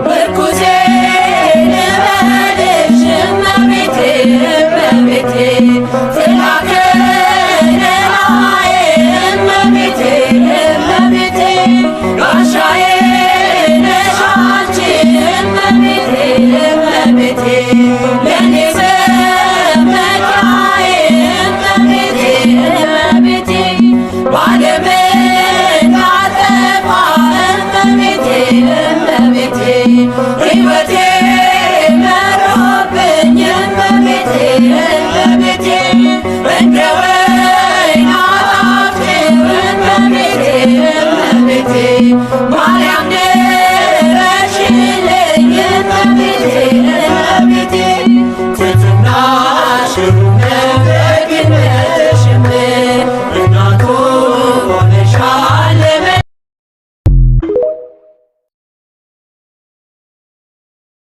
ምርኩዜ ልበልሽ እመቤቴ፣ እመቤቴ፣ ጥላ ከለላዬ፣ እመቤቴ፣ እመቤቴ፣ ጋሻዬ ነሽ አንቺ፣ እመቤቴ፣ እመቤቴ፣ ለእኔ መመኪያዬ፣ እመቤቴ፣ እመቤቴ፣ በዓለም እንዳልጠፋ፣ እመቤቴ፣ እመቤቴ፣ ሕይወቴ መሮብኝ፣ እመቤቴ፣ እመቤቴ፣ እንደ ወይን አጣፍጪው፣ እመቤቴ፣ እመቤቴ።